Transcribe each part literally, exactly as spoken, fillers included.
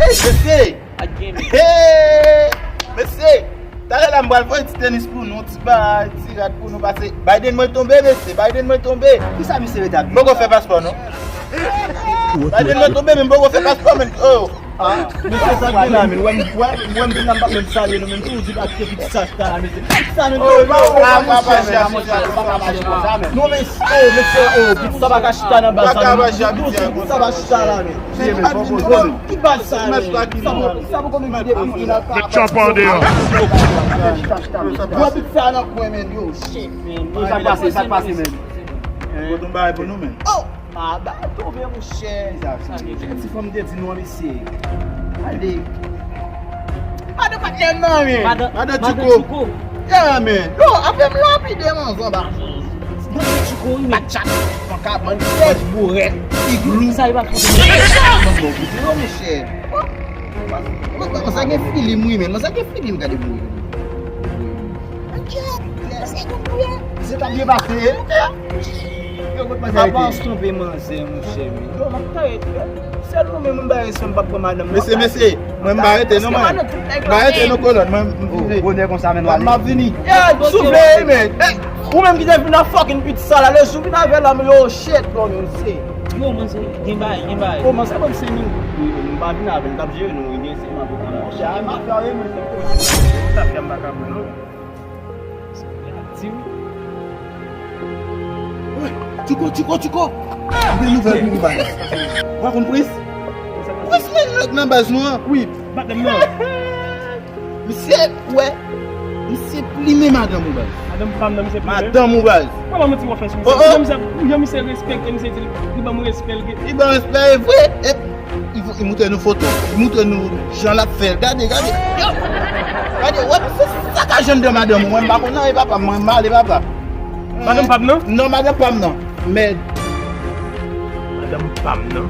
Mesye! Hey! Mesye! Talè la m pral voye ti tenis pou nou, ti bay, ti rad pou nou pase. Biden mwen tonbe, mesye, Biden mwen tonbe. Kisa misye rete ap di? M poko fè paspò non. Biden mwen tonbe, men m poko fè paspò, men. Oh! Ah, mesye, sa gen la, men. Wè m, wè m, wè m vin la, m pa menm salye nou, men tou, di pa kite pitit sa chita la, mesye. Sa, men, oh, non, non, ah, non, monchè, men, monchè, pa ka mache konsa, men. Non, men, oh, mesye, oh, pitit sa pa ka chita nan baz sa, men. Pitit sa pa chita la, men. Ki baz sa, men? Sa poko menm vide pou vin la. Met chòp an deyò. Wè pitit sa nan kwen, men, yo, shit, men. Sa k pase, sa k pase, men? Kote m bay pou nou, men? Oh! Ah, ba, tonbe, monchè. Sa gen ti fanm te di nou an, mesye. Ale. Madan patnè m nan, men. Madan, madan Tchouko. Yeah, man. Yo, afè m lapide manzè anba. Madan Tchouko, wi, men. Patchat, pankabann, pòch bourèt, iglou. Sa e pa fout. Manzè, yo, monchè. Manzè gen filim, wi, men. Manzè gen filim, gade pou ou. Se ta byen pase. Apa w tonbe manzè, monchè, men. Yo, m ap kare. Sèl ou menm, m ba respè, m p ap pran madanm nan. Mesye, mesye, mwen m ba rete non, mwen. M ba rete non, kolòn, mwen m vini. Bonè konsa, men, nou ale. M ap vini. Soufle, men. Ou menm ki te vin nan fucking pitit sa la, le jou vin avè l la, men yo, shit, non, men se. Yo, manzè, gen bagay, gen bagay. Yo, manzè, ban m senk mil goud, wi, m pa vin avè l, m t ap jere nou, wi, gen senk mil goud nan men. Monchè, a, m ap fè, wi, men se. Sa fè m pa ka pran, non. Di wi. Tchouko, Tchouko, Tchouko! Gen nouvèl pou ou, baz. Ou pa konn Prince? Prince, men, nèg nan baz nou an. Wi, bat m nan. Misye, wè. Misye plimen madanm ou, baz. Madanm pa m nan, misye plimen. Madanm ou, baz. Kòman manti w ap fè sou misye? Oh, oh. Misye, misye respekte, misye di li ban m respè, l gen. Li ban respè, e vre. E Li, li moutre nou foto. Li moutre nou jan l ap fè l. Gade, gade. Yo! Gade, wè, misye sakaje anndan madanm ou. Mwen, m pa konn anyen, papa. Mwen, m ale, papa. Madanm pa m nan? Non, madanm pa m nan. Mèd. Madanm pa m nan.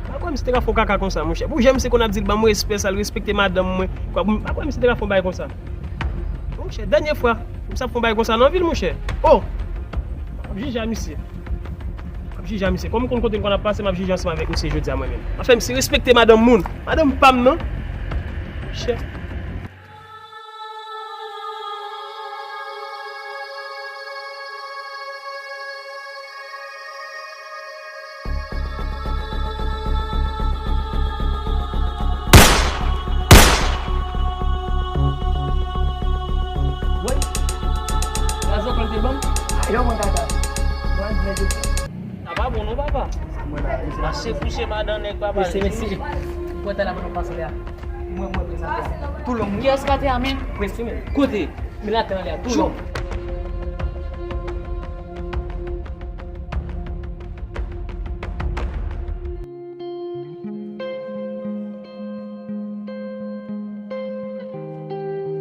Pa kwè misye te ka fè yon kaka konsa, monchè. Pou jan misye konn ap di l ban m respè, sa l respekte madanm mwen. Kwa, pa kwè misye te ka fè yon bagay konsa. Monchè, dènye fwa, misye ap fè yon bagay konsa nan vi l, monchè. Oh! M ap jije a misye. M ap jije a misye. Kòm m konn kote m konn ap pase, m ap jije ansanm avèk misye jodi a mwen menm. Anfen, misye respekte madanm moun. Madanm pa m nan. Monchè. Wi. Gazon kòl te ban m. Yo, mwen tata. Mwen vle di. Sa pa bon non, papa. Mache kouche madan nèg, papa. Mesi, mesi. Mwen tata la pou nou pase la. Mwen, mwen prezante. Toulon. Kiyès ka te a men? Presi men. Kote? Men la tan lè a. Toulon.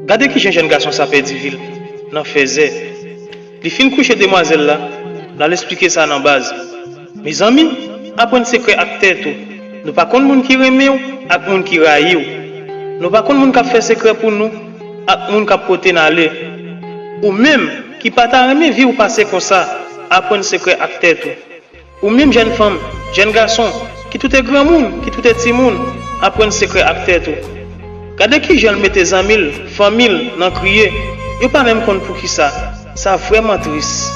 Gade kijan jèn gason sa pèdi vi l nan fèzè. Li fin kouche demwazèl la, l al esplike sa nan baz. Mezanmi, aprann sekrè ak tèt ou. Nou pa konn moun ki renmen w ak moun ki rayi w. Nou pa konn moun k ap fè sekrè pou nou ak moun k ap pote n ale. Ou menm ki pa ta renmen vi w pase konsa, aprann sekrè ak tèt ou. Ou menm jèn fanm, jèn gason, ki toute granmoun, ki toute timoun, aprann sekrè ak tèt ou. Gade kijan l mete zanmi l, fanmi l nan kriye. Yo pa menm konn poukisa. Sa vrèman tris.